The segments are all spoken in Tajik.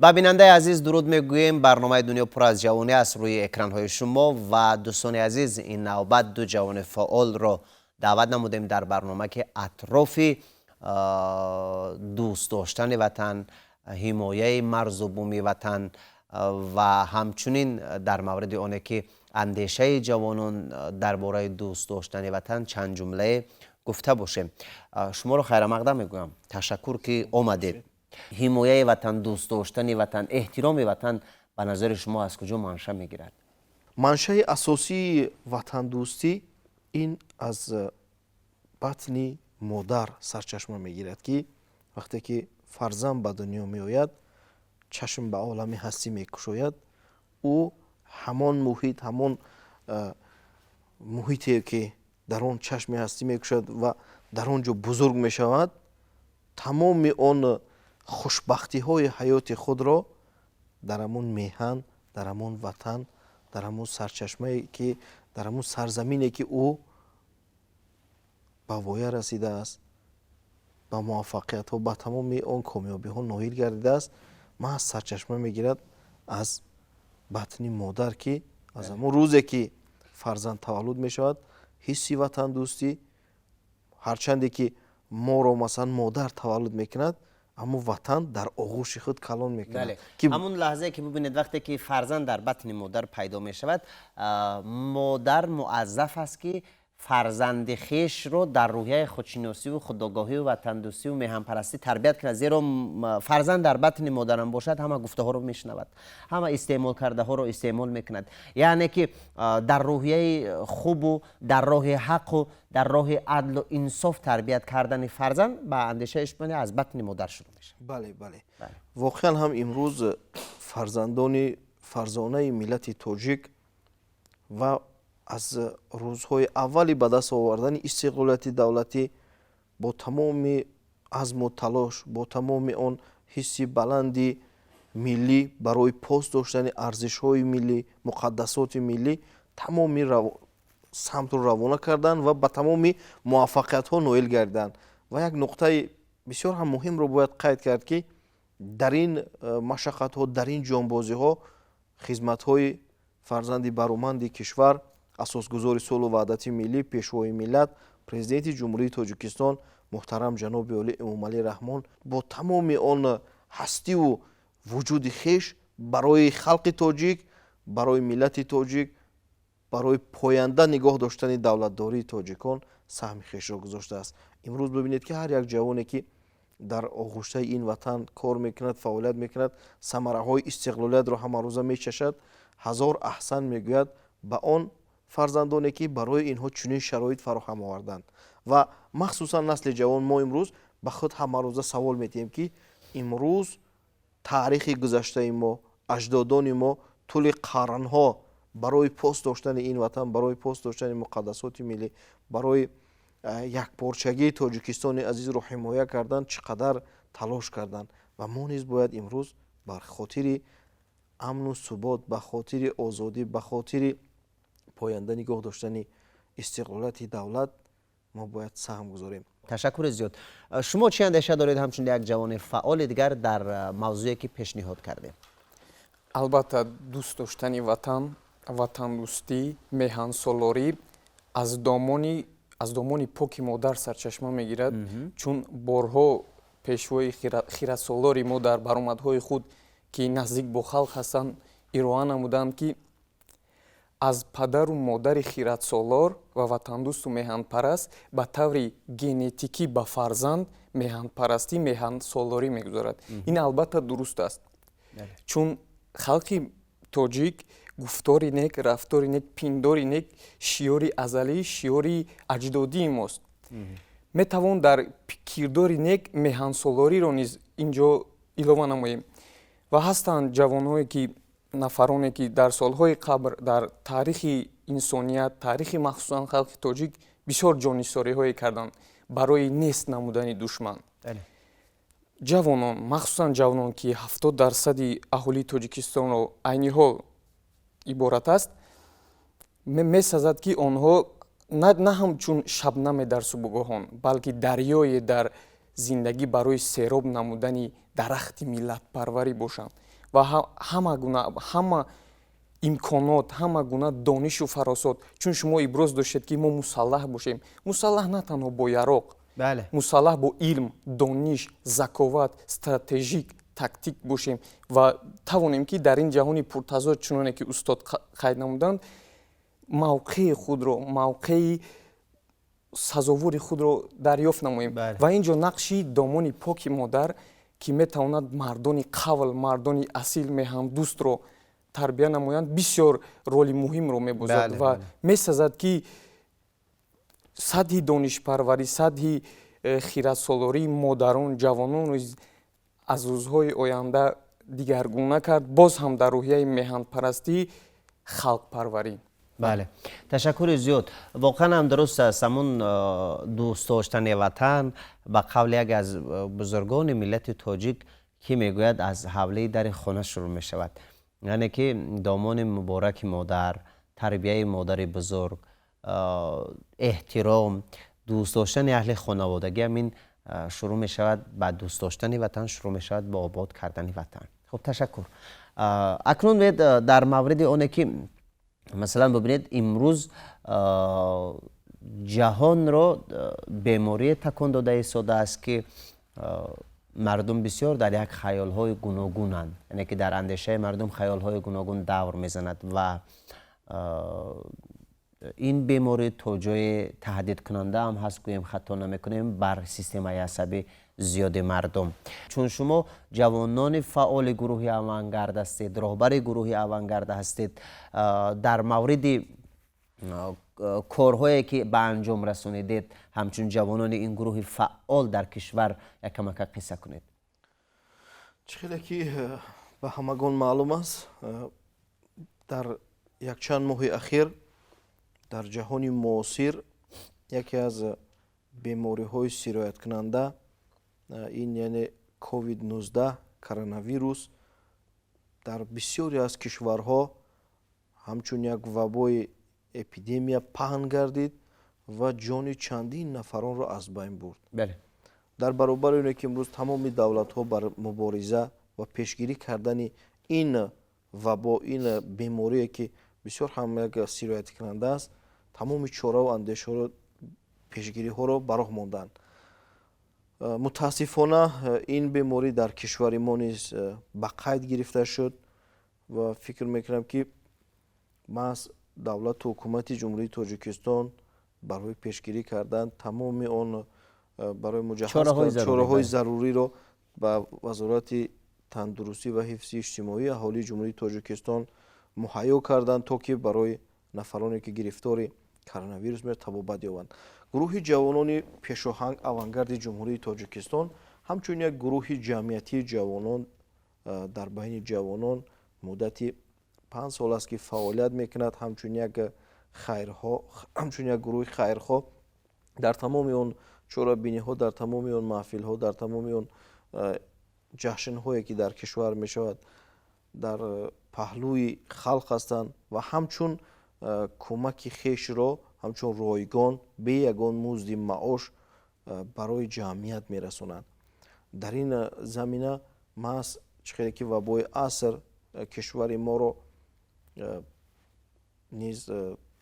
Ба бинандаи азиз дуруд мегӯем. Барномаи «Дунё пур аз ҷавонӣ» аст рӯи экранҳои шумо. Ва дӯстони азиз, ин навбат ду ҷавони фаъолро даъват намудем дар барнома, ки атрофи дӯст доштани ватан, ҳимояи марзу буми ватан ва ҳамчунин дар мавриди оне ки андешаи ҷавонон дар бораи дӯст доштани ватан, чанд ҷумлае гуфта бошем. Шуморо хайрамақдам мегӯям, ташаккур, ки омадед. Ҳимояи ватан, дӯст доштани ватан, эҳтироми ватан ба назари шумо аз куҷо манша мегирад? Маншаи асосии ватандӯстӣ ин аз батни модар сарчашма мегирад, ки вақте ки фарзанд ба дунё меояд, чашм ба олами ҳастӣ мекушояд, ӯ ҳамон муҳит, ҳамон муҳите ки дар он чашми ҳастӣ мекушояд ва дар он ҷо бузург мешавад, тамоми он хушбахтиҳои ҳаёти худро дар ҳамон меҳан, дар ҳамон ватан, дар ҳамон сарчашмае ки, дар ҳамон сарзамине ки ӯ ба воя расидааст, ба муваффақиятҳо, ба тамоми он комёбиҳо ноил гардидааст, маҳз сарчашма мегирад аз батни модар, ки аз ҳамон рӯзе ки фарзанд таваллуд мешавад, ҳисси ватандӯстӣ, ҳарчанде ки моро, масалан, модар таваллуд мекунад, аммо ватан дар оғӯши худ калон мекунад. Ҳамун лаҳзае ки, бубинед, вақте ки фарзанд дар батни модар пайдо мешавад, модар муаззаф аст, ки фарзанди хешро дар рӯҳияи худшиносиву худогоҳию ватандӯстиву меҳанпарастӣ тарбият кунад, зеро фарзанд дар батни модарам бошад, ҳама гуфтаҳоро мешунавад, ҳама истеъмолкардаҳоро истеъмол мекунад. Яъне ки дар рӯҳияи хубу дар роҳи ҳаққу дар роҳи адлу инсоф тарбият кардани фарзанд, ба андешаи шумо, аз батни модар шурӯъ мешавад. Бале, воқеан ҳам имрӯз фарзандони фарзонаи миллати тоҷик ва аз рӯзҳои аввали ба даст овардани истиқлолияти давлатӣ бо тамоми азму талош, бо тамоми он ҳисси баланди миллӣ, барои пос доштани арзишҳои миллӣ, муқаддасоти миллӣ тамоми самтро равона карданд ва ба тамоми муваффақиятҳо ноил гардиданд. Ва як нуқтаи бисёр ҳам муҳимро бояд қайд кард, ки дар ин машаққатҳо, дар ин ҷонбозиҳо хизматҳои фарзанди бароманди кишвар, асосгузори сулҳу ваҳдати миллӣ, Пешвои миллат, Президенти Ҷумҳурии Тоҷикистон муҳтарам ҷаноби олӣ Эмомалӣ Раҳмон бо тамоми он ҳастиву вуҷуди хеш барои халқи тоҷик, барои миллати тоҷик, барои поянда нигоҳ доштани давлатдории тоҷикон саҳми хешро гузоштааст. Имрӯз бибинед, ки ҳар як ҷавоне, ки дар оғӯштаи ин ватан кор мекунад, фаъолият мекунад, самараҳои истиқлолиятро ҳамарӯза мечашад, ҳазор аҳсан мегӯяд ба он фарзандоне, ки барои инҳо чунин шароит фароҳам оварданд, ва махсусан насли ҷавон. Мо имрӯз ба худ ҳамарӯза савол медиҳем, ки имрӯз таърихи гузаштаи мо, аҷдодони мо тӯли қарнҳо барои пос доштани ин ватан, барои пос доштани муқаддасоти миллӣ, барои якпорчагии Тоҷикистони азизро ҳимоя кардан чӣ қадар талош карданд, ва мо низ бояд имрӯз бар хотири амну субот, ба хотири озодӣ, ба хотири поянда нигоҳ доштани истиқлолияти давлат мо бояд саҳм гузорем. Ташаккури зиёд. Шумо чӣ андеша доред, ҳамчун як ҷавони фаъоли дигар, дар мавзӯе ки пешниҳод кардем? Албатта, дӯст доштани ватан, ватандӯстӣ, меҳансолорӣ аз домони поки модар сарчашма мегирад, чун борҳо пешвои хиратсолори мо дар баромадҳои худ, ки наздик бо халқ ҳастанд, ироа намуданд, ки аз падару модари хиратсолор ва ватандӯсту меҳанпараст ба таври генетикӣ ба фарзанд меҳанпарастӣ, меҳансолорӣ мегузарад. Ин албатта дуруст аст, чун халқи тоҷик гуфтори нек, рафтори нек, пиндори нек шиёри азалӣ, шиёри аҷдодии мост. Метавон дар кирдори нек меҳансолориро низ ин ҷо илова намоем. Ва ҳастанд ҷавонҳое ки, нафароне ки дар солҳои қабл дар таърихи инсоният, таърихи махсусан халқи тоҷик бисёр ҷоннисориҳое карданд барои нест намудани душман. Ҷавонон, махсусан ҷавонон, ки 70 дарсади аҳолии Тоҷикистонро айни ҳол иборат аст, месазад, ки онҳо на ҳамчун шабнаме дар субҳгоҳон, балки дарёе дар зиндагӣ барои сероб намудани Дарахти миллатпарварӣ бошанд ва ҳама гуна, ҳама имконот, ҳама гуна донишу фаросот, чун шумо иброз доштед, ки мо мусаллаҳ бошем, мусаллаҳ на танҳо бо яроқ, мусаллаҳ бо илм, дониш, заковат, стратегик, тактик бошем ва тавонем, ки дар ин ҷаҳони пуртазод, чуноне ки устод қайд намуданд, мавқеи худро, мавқеи сазовори худро дарёфт намоем. Ва ин ҷо нақши домони поки модар, ки метавонад мардони қавл, мардони асил, меҳандӯстро тарбия намоянд, бисёр роли муҳимро мебозад. Ва месазад, ки сатҳи донишпарварӣ, сатҳи хиратсолории модарон, ҷавононро аз рӯзҳои оянда дигаргуна кард, боз ҳам дар рӯҳияи меҳанпарастӣ, халқпарварӣ. Бале, ташаккури зиёд. Воқеан ҳам дуруст аст, ҳамун дӯст доштани ватан, ба қавли як аз бузургони миллати тоҷик, ки мегӯяд, аз ҳавлии дари хона шурӯъ мешавад. Яъне ки домони мубораки модар, тарбияи модари бузург, эҳтиром, дӯст доштани аҳли хонаводагӣ, ҳамин шурӯъ мешавад ба дӯст доштани ватан, шурӯъ мешавад ба обод кардани ватан. Хуб, ташаккур. Акнун дар мавриди оне ки, масалан, бибинед, имрӯз ҷаҳонро беморие такон дода истодааст, ки мардум бисёр дар як хаёлҳои гуногунанд, яъне ки дар андешаи мардум хаёлҳои гуногун давр мезанад ва ин беморӣ то ҷое таҳдидкунанда ҳам ҳаст, гӯем хато намекунем, бар системаи асабӣ зиёди мардум. Чун шумо ҷавонони фаъоли гурӯҳи «Авангард» ҳастед, роҳбари гурӯҳи «Авангард» ҳастед, дар мавриди корҳое ки ба анҷом расонидед ҳамчун ҷавонони ин гурӯҳи фаъол дар кишвар, якамака қисса кунед. Чӣ хеле ки ба ҳамагон маълум аст, дар якчанд моҳи ахир дар ҷаҳони муосир яке аз бемориҳои сирояткунанда, ин яъне COVID-19, коронавирус, дар бисёре аз кишварҳо ҳамчун як вабои эпидемия паҳн гардид ва ҷони чандин нафаронро аз байн бурд. Дар баробари оне ки имрӯз тамоми давлатҳо бар мубориза ва пешгирӣ кардани ин вабо, ин беморие, ки бисёр ҳам як сирояткунанда аст, тамоми чораву андешаҳоро, пешгириҳоро ба роҳ монданд, мутаассифона, ин беморӣ дар кишвари мо низ ба қайд гирифта шуд. Ва фикр мекунам, ки маҳз давлату ҳукумати Ҷумҳурии Тоҷикистон барои пешгирӣ кардан тамоми он барои муҷаҳҳаз чораҳои заруриро ба Вазорати тандурустӣ ва ҳифзи иҷтимоии аҳолии Ҷумҳурии Тоҷикистон муҳайё карданд, то ки барои нафароне, ки гирифтори коронавирус мешаванд, табобат ёбанд. Гурӯҳи ҷавонони пешоҳанг «Авангарди» Ҷумҳурии Тоҷикистон ҳамчун як гурӯҳи ҷамъиятии ҷавонон дар байни ҷавонон муддати 5 сол аст, ки фаъолият мекунад, ҳамчун як хайрхоҳ, ҳамчун як гурӯҳи хайрхоҳ дар тамоми он чорабиниҳо, дар тамоми он маҳфилҳо, дар тамоми он ҷашнҳое, ки дар кишвар мешавад, дар паҳлӯи халқ ҳастанд ва ҳамчун кӯмаки хешро ҳамчун ройгон, бе ягон музди маош барои ҷамъият мерасонанд. Дар ин замина маҳз чӣ хеле ки вабои аср кишвари моро низ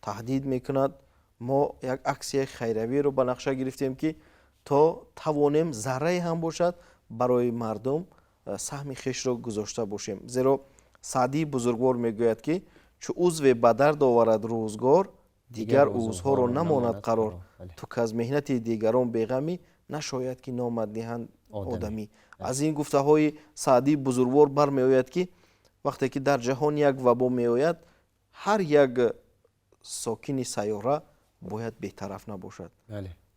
таҳдид мекунад, мо як аксияи хайравиро ба нақша гирифтем, ки то тавонем заррае ҳам бошад барои мардум саҳми хешро гузошта бошем. Зеро Саъдии бузургвор мегӯяд, ки чу узве ба дард оварад рӯзгор, дигар узвҳоро намонад қарор. Ту каз меҳнати дигарон беғамӣ, нашояд ки номат диҳанд одамӣ. Аз ин гуфтаҳои Саъдии бузургвор бармеояд, ки вақте ки дар ҷаҳон як вабо меояд, ҳар як сокини сайёра бояд бетараф набошад.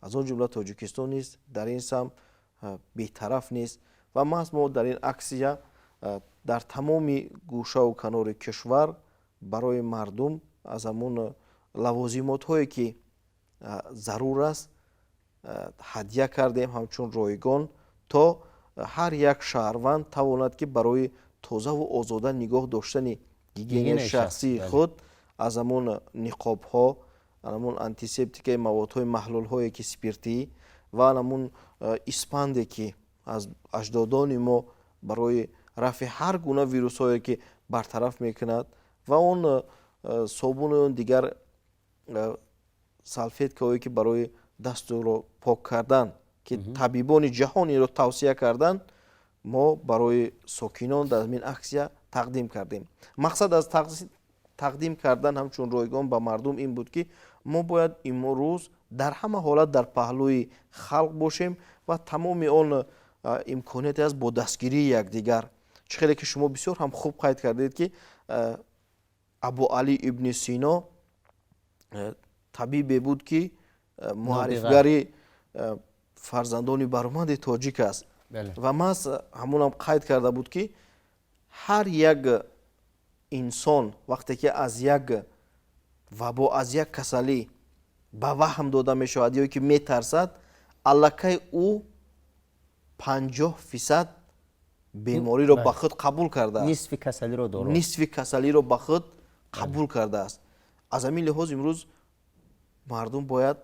Аз он ҷумла Тоҷикистон низ дар ин самт бетараф нест. Ва маҳз мо дар ин аксия дар тамоми гӯшаву канори кишвар барои мардум аз ҳамун лавозимотҳое, ки зарур аст, ҳадя кардем ҳамчун ройгон, то ҳар як шаҳрванд тавонад, ки барои тозаву озода нигоҳ доштани гигиенаи шахсии худ аз ҳамун ниқобҳо, ҳамун антисептикаи маводҳои маҳлулҳое, ки спиртӣ, ва ҳамун испанде, ки аз аҷдодони мо Барои рафъи ҳар гуна вирусҳое, ки бартараф мекунад, ва он собуну он дигар салфеткаҳое, ки барои дастро пок кардан, ки табибони ҷаҳон инро тавсия карданд, мо барои сокинон дар ин аксия тақдим кардем. Мақсад аз тақдим кардан ҳамчун ройгон ба мардум ин буд, ки мо бояд имрӯз дар ҳама ҳолат дар паҳлӯи халқ бошем ва тамоми он имконияте аст, бо дастгирии якдигар. Чӣ хеле ки шумо бисёр ҳам хуб қайд кардед, ки Абу Али ибни Сино табибе буд, ки муаррифгари фарзандони бароманди тоҷик аст ва маҳз ҳамонам қайд карда буд, ки ҳар як инсон вақте ки аз як вабо, аз як касалӣ ба ваҳм дода мешавад ё ки метарсад, аллакай ӯ 50% бемориро ба худ қабул кардааст. Нисфи касалиро дорад. Нисфи касалиро ба худ қабул кардааст. Аз ҳамин лиҳоз имрӯз мардум бояд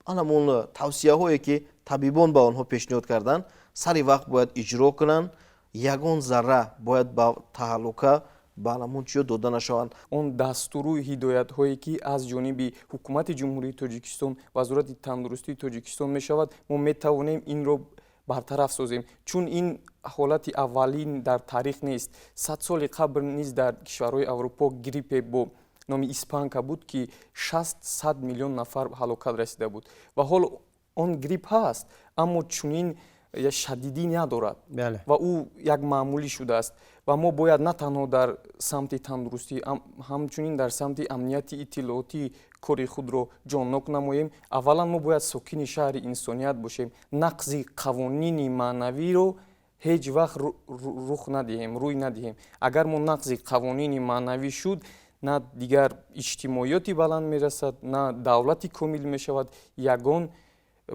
анамон тавсияҳое, ки табибон ба онҳо пешниҳод карданд, сари вақт бояд иҷро кунанд, ягон зарра бояд ба таҳаллука, ба анамон чиё дода нашаванд. Он дастуру ҳидоятҳое, ки аз ҷониби Ҳукумати Ҷумҳурии Тоҷикистон, Вазорати тандурустии Тоҷикистон мешавад, мо метавонем инро бартараф созем, чун ин ҳолати аввалин дар таърих нест. 100 соли қабл низ дар кишварҳои Аврупо гриппе бо номи испанка буд, ки 600 миллион нафар ҳалокат расида буд. Ва ҳол он грипп ҳаст, аммо чунин шадидӣ надорад ва ӯ як маъмулӣ шудааст. Ва мо бояд на танҳо дар самти тандурустӣ, ҳамчунин дар самти амнияти иттилоотӣ кори худро ҷоннок намоем. Аввалан, мо бояд сокини шаҳри инсоният бошем, нақзи қавонини маънавиро ҳеҷ вақт рух надиҳем, рӯй надиҳем. Агар мо нақзи қавонини маънавӣ шуд, на дигар иҷтимоиёти баланд мерасад, на давлати комил мешавад, ягон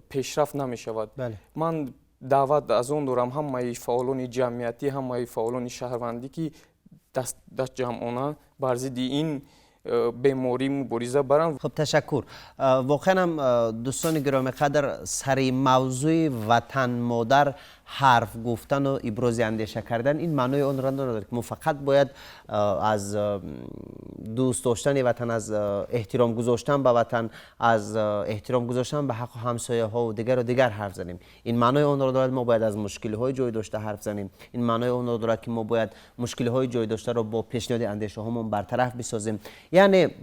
пешрафт намешавад. Ман даъват аз он дорам ҳамаи фаъолони ҷамъиятӣ, ҳамаи фаъолони шаҳрвандӣ, ки дастҷамъона бар зидди ин беморӣ мубориза баранд. Хуб, ташаккур. Воқеан ҳам, дӯстони гиромиқадр, сари мавзӯи ватан модар ҳарф гуфтану ибрози андеша кардан ин маънои онро надорад, ки мо фақат бояд аз дӯст доштани ватан, аз эҳтиром гузоштан ба ватан, аз эҳтиром гузоштан ба ҳаққу ҳамсояҳову дигару дигар ҳарф занем. Ин маънои онро дорад, мо бояд аз мушкилиҳои ҷой дошта ҳарф занем. Ин маънои онро дорад, ки мо бояд мушкилиҳои ҷой доштаро бо пешниҳоди андешаҳомон бартараф бисозем. Яъне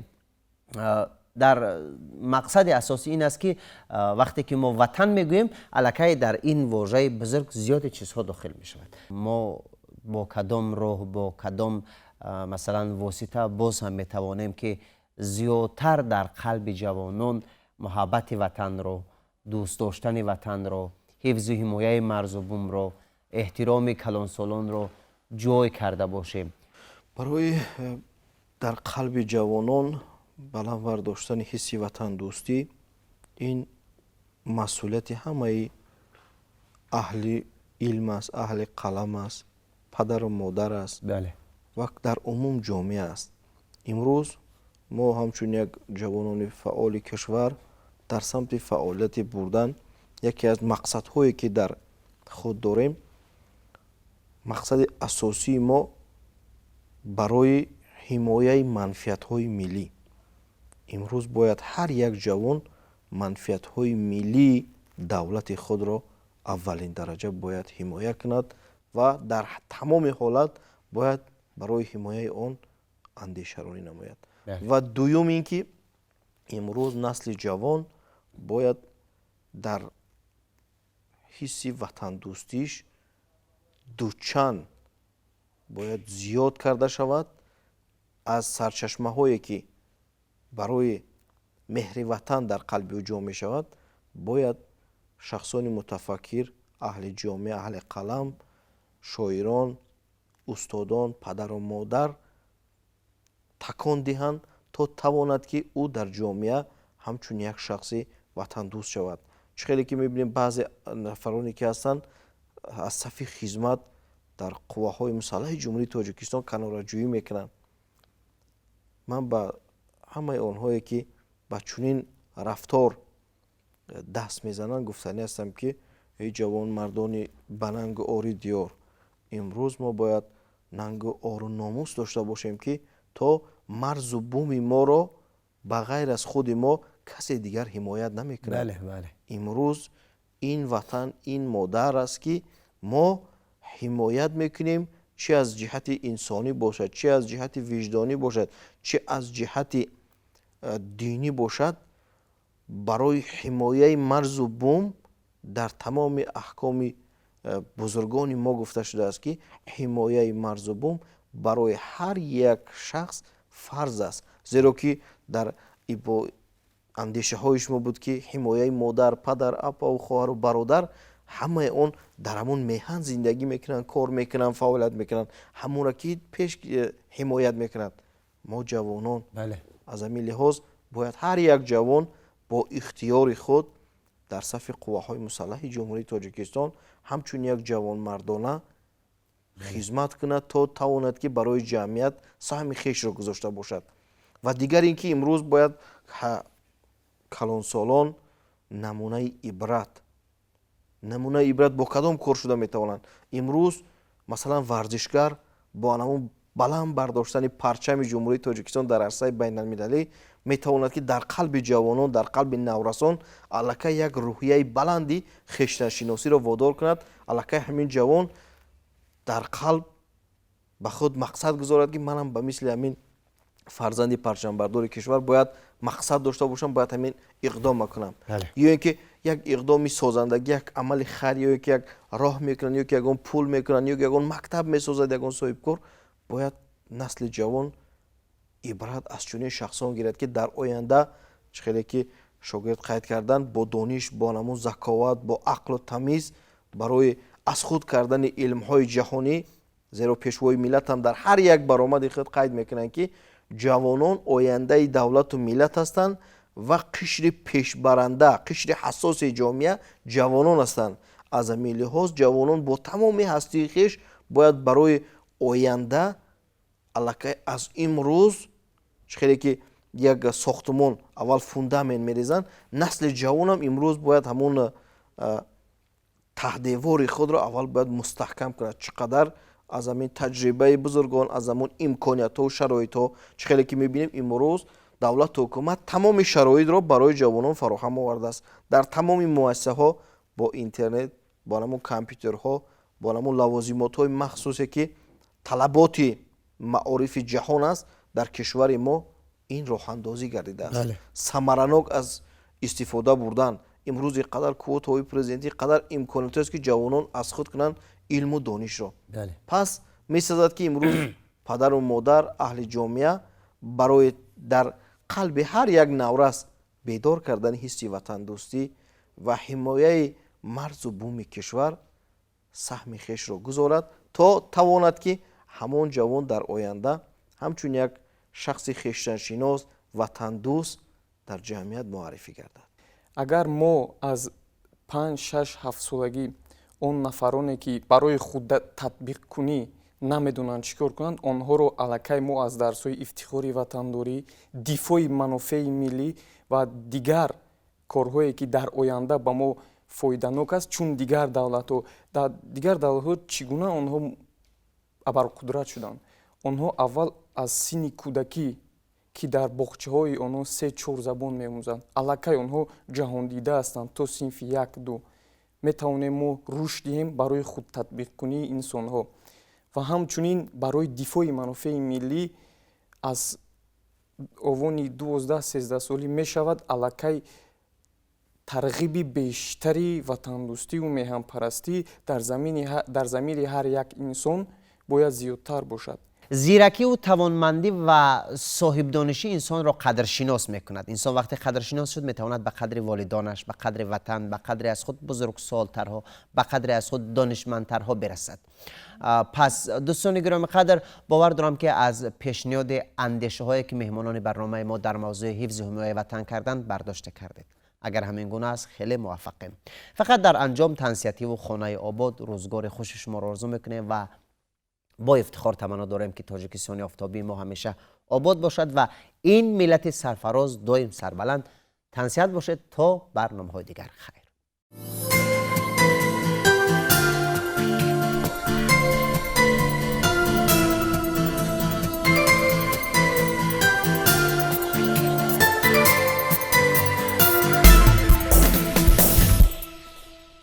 дар мақсади асосӣ ин аст, ки вақте ки мо ватан мегӯем, аллакай дар ин вожаи бузург зиёди чизҳо дохил мешавад. Мо бо кадом роҳ, бо кадом, масалан, восита боз ҳам метавонем, ки зиёдтар дар қалби ҷавонон муҳаббати ватанро, дӯст доштани ватанро, ҳифзу ҳимояи марзу бумро, эҳтироми калонсолонро ҷой карда бошем? Барои дар қалби ҷавонон баланд бардоштани ҳисси ватандӯстӣ ин масъулияти ҳамаи аҳли илм аст, аҳли қалам аст, падару модар аст ва дар умум ҷомеа аст. Имрӯз мо ҳамчун як ҷавонони фаъоли кишвар дар самти фаъолияти бурдан яке аз мақсадҳое, ки дар худ дорем, мақсади асосии мо барои ҳимояи манфиатҳои миллӣ. Имрӯз бояд ҳар як ҷавон манфиатҳои миллии давлати худро аввалин дараҷа бояд ҳимоя кунад ва дар тамоми ҳолат бояд барои ҳимояи он андешаронӣ намояд. Ва дуюм ин ки имрӯз насли ҷавон бояд дар ҳисси ватандӯстиш дучанд бояд зиёд карда шавад. Аз сарчашмаҳое, ки барои меҳри ватан дар қалби ӯ ҷо мешавад, бояд шахсони мутафаккир, аҳли ҷомеа, аҳли қалам, шоирон, устодон, падару модар такон диҳанд, то тавонад, ки ӯ дар ҷомеа ҳамчун як шахси ватандӯст шавад. Чӣ хеле ки мебинем, баъзе нафароне, ки ҳастанд, аз сафи хизмат дар қувваҳои мусаллаҳи Ҷумҳурии Тоҷикистон канораҷӯӣ мекунанд. Ман ба ҳамаи онҳое, ки ба чунин рафтор даст мезананд, гуфтанӣ ҳастам, ки эй ҷавонмардони банангу ори диёр. Имрӯз мо бояд нангу ору номус дошта бошем, ки то марзу буми моро ба ғайр аз худи мо касе дигар ҳимоят намекунад. Имрӯз ин ватан, ин модар аст, ки мо ҳимоят мекунем, чӣ аз ҷиҳати инсонӣ бошад, чӣ аз ҷиҳати виҷдонӣ бошад, чӣ аз ҷиҳати динӣ бошад. Барои ҳимояи марзу бум дар тамоми аҳкоми бузургони мо гуфта шудааст, ки ҳимояи марзу бум барои ҳар як шахс фарз аст, зеро ки дар андешаҳои шумо буд, ки ҳимояи модар, падар, апаву хоҳару бародар, ҳамаи он дар ҳамон меҳан зиндагӣ мекунанд, кор мекунанд, фаъолият мекунанд. Ҳамонро ки пеш ҳимоят мекунад? Мо, ҷавонон. Аз ҳамин лиҳоз бояд ҳар як ҷавон бо ихтиёри худ дар сафи қувваҳои мусаллаҳи Ҷумҳурии Тоҷикистон ҳамчун як ҷавонмардона хизмат кунад, то тавонад, ки барои ҷамъият саҳми хешро гузошта бошад. Ва дигар ин ки имрӯз бояд калонсолон намунаи ибрат бо кадом кор шуда метавонанд? Имрӯз, масалан, варзишгар бо ҳамон баланд бардоштани парчами Ҷумҳурии Тоҷикистон дар арсаи байналмилалӣ метавонад, ки дар қалби ҷавонон, дар қалби наврасон аллакай як рӯҳияи баланди хештаншиносиро водор кунад. Аллакай ҳамин ҷавон дар қалб ба худ мақсад гузорад, ки манам ба мисли ҳамин фарзанди парчамбардори кишвар бояд мақсад дошта бошам, бояд ҳамин иқдома кунам. Ё ин ки як иқдоми созандагӣ, як амали хайр, ё ки як роҳ мекунанд, ё ки ягон пул мекунанд, ё ки ягон мактаб месозад ягон соҳибкор, бояд насли ҷавон ибрат аз чунин шахсон гирад, ки дар оянда, чӣ хеле ки шогирд қайд карданд, бо дониш, бо ҳамон заковат, бо ақлу тамиз барои аз худ кардани илмҳои ҷаҳонӣ. Зеро Пешвои миллат ҳам дар ҳар як баромади худ қайд мекунанд, ки ҷавонон ояндаи давлату миллат ҳастанд ва қишри пешбаранда, қишри ҳассоси ҷомеа ҷавонон ҳастанд. Аз ҳамин лиҳоз ҷавонон бо тамоми ҳастии хеш бояд барои оянда аллакай аз имрӯз, чӣ хеле ки як сохтумон аввал фундамент мерезанд, насли ҷавонам имрӯз бояд ҳамон таҳдевори худро аввал бояд мустаҳкам кунад. Чӣ қадар аз ҳамин таҷрибаи бузургон, аз ҳамон имкониятҳо, шароитҳо, чӣ хеле ки мебинем, имрӯз давлату ҳукумат тамоми шароитро барои ҷавонон фароҳам овардааст. Дар тамоми муассисаҳо бо интернет, бо ҳамон компютерҳо, бо ҳамон лавозимотҳои махсусе, ки талаботи маорифи ҷаҳон аст, дар кишвари мо ин роҳандозӣ гардидааст. Самаранок аз истифода бурдан. Имрӯз ин қадар квотаҳои президентӣ, қадар имкониятҳоест, ки ҷавонон аз худ кунанд илму донишро. Пас месазад, ки имрӯз падару модар, аҳли ҷомеа барои дар қалби ҳар як наврас бедор кардани ҳисси ватандӯстӣ ва ҳимояи марзу буми кишвар саҳми хешро гузорад, то тавонад, ки ҳамон ҷавон дар оянда ҳамчун як шахси хештаншинос, ватандӯст дар ҷамъият муаррифӣ гардад. Агар мо аз 5, 6, 7 солагӣ он нафароне, ки барои худ татбиқкунӣ намедонанд чӣ кор кунанд, онҳоро аллакай мо аз дарсҳои ифтихори ватандорӣ, дифои манофеи миллӣ ва дигар корҳое, ки дар оянда ба мо фоиданок аст, чун дигар давлатҳо, дар дигар давлатҳо чӣ гуна онҳо абарқудрат шуданд, онҳо аввал аз синни кӯдакӣ, ки дар боғчаҳои онҳо се, чор забон меомӯзанд, аллакай онҳо ҷаҳондида ҳастанд. То синфи як, ду метавонем мо рушд диҳем барои худтатбиқкунии инсонҳо ва ҳамчунин барои дифои манофеи миллӣ аз овони 12-13 солӣ мешавад аллакай тарғиби бештари ватандӯстиву меҳанпарастӣ дар замири ҳар як инсон бояд зиёдтар бошад. Зиракиву тавонмандӣ ва соҳибдонишӣ инсонро қадршинос мекунад. Инсон вақте қадршинос шуд, метавонад ба қадри волидонаш, ба қадри ватан, ба қадри аз худ бузургсолтарҳо, ба қадри аз худ донишмандтарҳо бирасад. Пас, дӯстони гиромӣ қадр, бовар дорам, ки аз пешниҳоди андешаҳое, ки меҳмонони барномаи мо дар мавзӯи ҳифзи ҳимояи ватан карданд, бардошта кардед. Агар ҳамин гуна аст, хеле муваффақем. Фақат дар анҷом тансиҳативу хонаи обод, рӯзгори хуши шуморо орзу мекунем ва бо ифтихор таманно дорем, ки Тоҷикистони офтобии мо ҳамеша обод бошад ва ин миллати сарфароз доим сарбаланд. Тансиҳат бошед, то барномаҳои дигар, хайр.